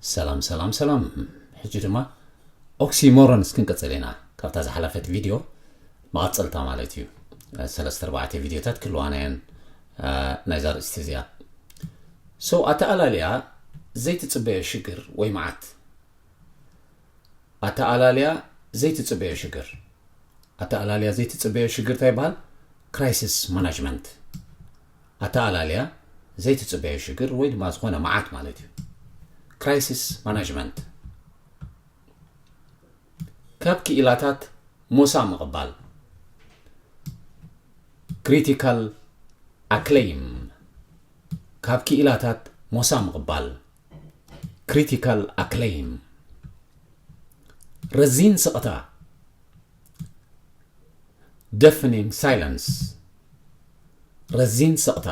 ሰላም ሰላም ሰላም። ሕጂ ድማ ኦክሲሞሮንስ ክንቀጽል ኢና። ካብታ ዝሓለፈት ቪድዮ መቐጸልታ ማለት እዩ። ሰለስተ ኣርባዕተ ቪድዮታት ክልዋና እየን፣ እ፣ ናይዛ ርእስቲ እዚኣ። So ኣተኣላልያ ዘይትጽበዮ ሽግር ወይ መዓት። ኣተኣላልያ ዘይትጽበዮ ሽግር። ኣተኣላልያ ዘይትጽበዮ ሽግር እንታይ ይበሃል? ክራይሲስ ማናጅመንት። ኣተኣላልያ ዘይትጽበዮ ሽግር ወይ ድማ ዝኾነ መዓት ማለት እዩ። ክራይሲስ ማናጅመንት። ካብ ክኢላታት ሞሳ ምቕባል። ክሪቲካል ኣክሌም። ካብ ክኢላታት ሞሳ ምቕባል። ክሪቲካል ኣክሌም። ረዚን ስቕታ። ደፍኒንግ ሳይለንስ። ረዚን ስቕታ።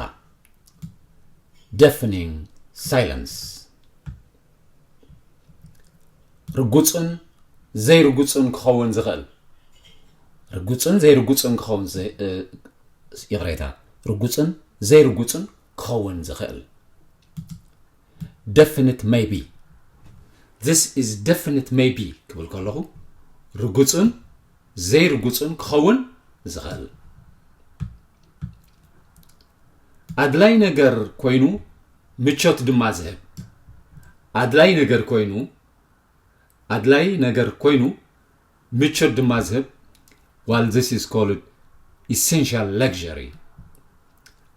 ደፍኒንግ ሳይለንስ። ርጉጽን ዘይርጉጽን ክኸውን ዝኽእል። ርጉጽን ዘይርጉጽን ክኸውን ዝ-፣ እ፣ ይቕሬታ። ርጉጽን ዘይርጉጽን ክኸውን ዝኽእል። Definite maybe. This is definite maybe ክብል ከለኹ ርጉጽን ዘይርጉጽን ክኸውን ዝኽእል። ኣድላይ ነገር ኮይኑ ምቾት ድማ ዝህብ። ኣድላይ ነገር ኮይኑ፣ ኣድላይ ነገር ኮይኑ ምቾት ድማ ዝህብ፣ while this is called essential luxury።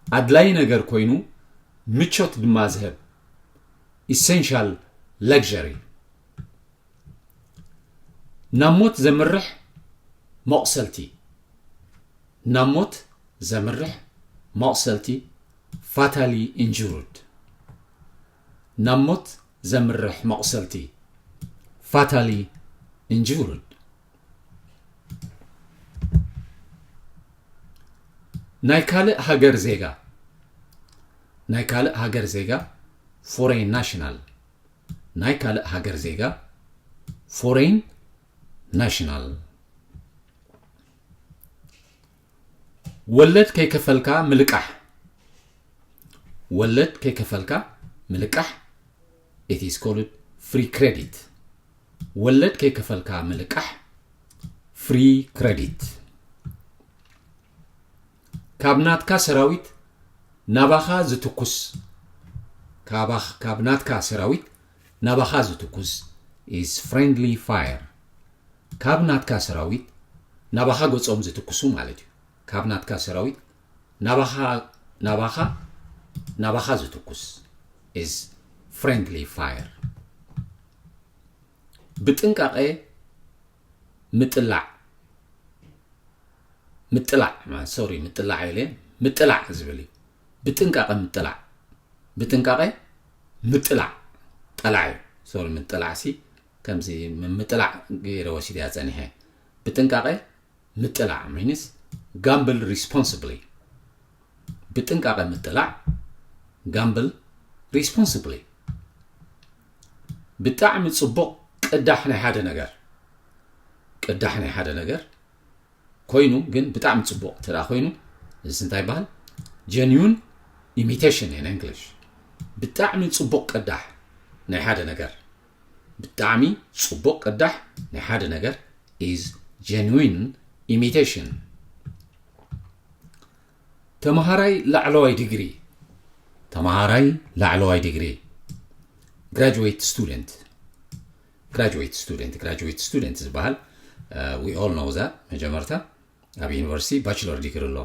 ኣድላይ ነገር ኮይኑ ምቾት ድማ ዝህብ፣ essential luxury። ናብ ሞት ዘምርሕ መቑሰልቲ። ናብ ሞት ዘምርሕ መቑሰልቲ፣ fatally injured። ናብ ሞት ዘምርሕ መቑሰልቲ፣ fatally injured። ናይ ካልእ ሃገር ዜጋ። ናይ ካልእ ሃገር ዜጋ፣ ፎሬን ናሽናል። ናይ ካልእ ሃገር ዜጋ፣ ፎሬን ናሽናል። ወለድ ከይከፈልካ ምልቃሕ። ወለድ ከይከፈልካ ምልቃሕ፣ it is called free credit። ወለድ ከይከፈልካ ምልቃሕ፣ ፍሪ ክረዲት። ካብ ናትካ ሰራዊት ናባኻ ዝትኩስ። ካባኽ-፣ ካብ ናትካ ሰራዊት ናባኻ ዝትኩስ is friendly fire። ካብ ናትካ ሰራዊት ናባኻ ገጾም ዝትኩሱ ማለት እዩ። ካብ ናትካ ሰራዊት ናባኻ፣ ናባኻ፣ ናባኻ ዝትኩስ is friendly fire። ብጥንቃቐ ምጥላዕ። ምጥላዕ፣ ማ-፣ ሶሪ፣ ምጥላዕ ኢለ፣ ምጥላዕ ዝብል እዩ። ብጥንቃቐ ምጥላዕ። ብጥንቃቐ ምጥላዕ። ጠላዕ እዩ። ሶሪ፣ ምጥላዕ ሲ ከምዚ ም-፣ ምጥላዕ ገይረ ወሲደያ ጸኒሐ። ብጥንቃቐ ምጥላዕ means gamble responsibly። ብጥንቃቐ ምጥላዕ፣ ጋምብል ሪስፖንስብሊ። ብጣዕሚ ጽቡቕ ቅዳሕ ናይ ሓደ ነገር። ቅዳሕ ናይ ሓደ ነገር ኮይኑ ግን ብጣዕሚ ጽቡቕ እንተ ደኣ ኮይኑ፣ እዚ እንታይ ይበሃል? ጀንዩን ኢሚቴሽን in English። ብጣዕሚ ጽቡቕ ቅዳሕ ናይ ሓደ ነገር። ብጣዕሚ ጽቡቕ ቅዳሕ ናይ ሓደ ነገር is genuine imitation። ተመሃራይ ላዕለዋይ ዲግሪ። ተመሃራይ ላዕለዋይ ዲግሪ። Graduate student። Graduate student። Graduate student ዝበሃል፣ uh, we all know that። መጀመርታ ኣብ ዩኒቨርሲቲ ባችለር ዲግሪ ኣሎ።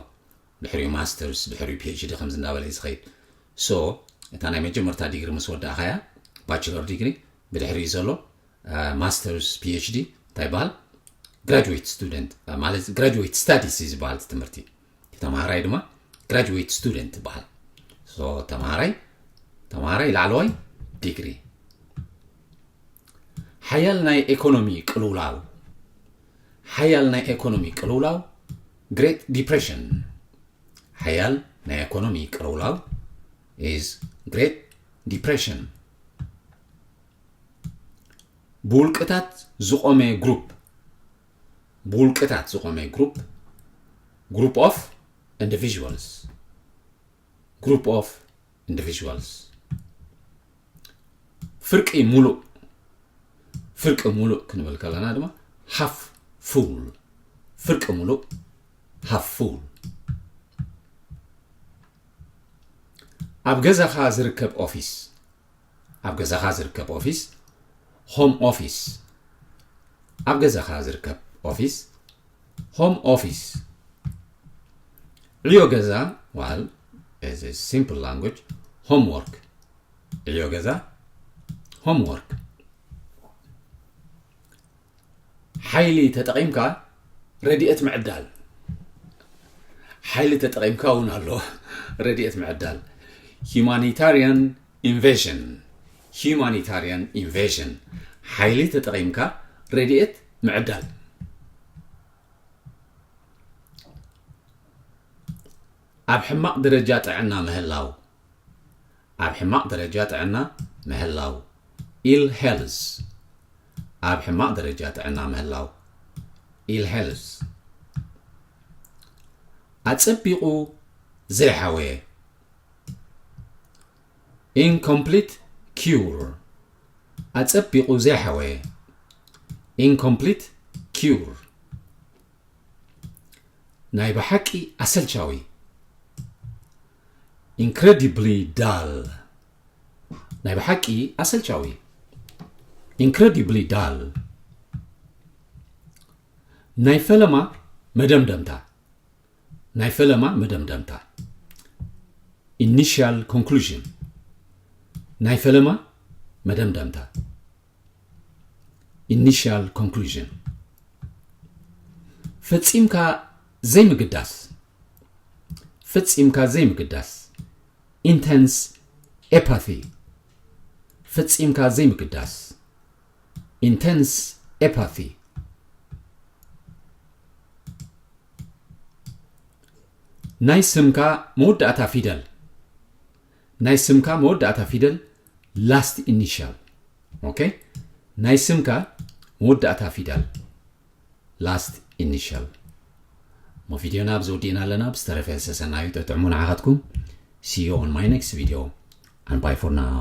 ድሕሪኡ ማስተርስ፣ ድሕሪኡ ፒኤችዲ ከምዚ እናበለ እዩ ዝኸይድ። So፣ እታ ናይ መጀመርታ ዲግሪ ምስ ወዳእኻያ፣ ባችለር ዲግሪ፣ ብድሕሪኡ ዘሎ፣ አ፣ ማስተርስ፣ ፒኤችዲ እንታይ ይበሃል? ግራጁዌት ስቱደንት፣ አ፣ ማለት ግራጁዌት ስታዲስ እዩ ዝበሃል እቲ ትምህርቲ። እቲ ተምሃራይ ድማ ግራጁዌት ስቱደንት ይበሃል። So፣ ተምሃራይ፣ ተምሃራይ ላዕለዋይ ዲግሪ። ሓያል ናይ ኢኮኖሚ ቅልውላው። ሓያል ናይ ኢኮኖሚ ቅልውላው፣ ግሬት ዲፕሬሽን። ሓያል ናይ ኢኮኖሚ ቅልውላው is great depression። ብውልቅታት ዝቖመ ግሩፕ። ብውልቅታት ዝቖመ ግሩፕ፣ group of individuals። Group of individuals። ፍርቂ ሙሉእ ፍርቂ ሙሉእ ክንብል ከለና ድማ half full ፍርቂ ሙሉእ half full። ኣብ ገዛኻ ዝርከብ ኦፊስ ኣብ ገዛኻ ዝርከብ ኦፊስ home office ኣብ ገዛኻ ዝርከብ ኦፊስ home office ዕዮ ገዛ well is a simple language homework ዕዮ ገዛ homework ሓይሊ ተጠቒምካ ረድኤት ምዕዳል ሓይሊ ተጠቒምካ እውን ኣሎ ረድኤት ምዕዳል humanitarian invasion humanitarian invasion ሓይሊ ተጠቒምካ ረድኤት ምዕዳል ኣብ ሕማቕ ደረጃ ጥዕና ምህላው ኣብ ሕማቕ ደረጃ ጥዕና ምህላው ill health ኣብ ሕማቕ ደረጃ ጥዕና ምህላው ill health ኣጸቢቑ ዘይሓወየ incomplete cure ኣጸቢቑ ዘይሓወየ incomplete cure ናይ ብሓቂ ኣሰልቻዊ incredibly dull ናይ ብሓቂ ኣሰልቻዊ incredibly dull ናይ ፈለማ መደምደምታ ናይ ፈለማ መደምደምታ initial conclusion ናይ ፈለማ መደምደምታ initial conclusion ፈጺምካ ዘይምግዳስ ፈጺምካ ዘይምግዳስ intense apathy ፈጺምካ ዘይምግዳስ intense apathy ናይ ስምካ መወዳእታ ፊደል ናይ ስምካ መወዳእታ ፊደል last initial okay ናይ ስምካ መወዳእታ ፊደል last initial ሞ ቪድዮና ኣብዚ ወዲእና ኣለና ብዝተረፈ ሰሰናዩ ጥዕሙ ንዓኻትኩም see you on my next video and bye for now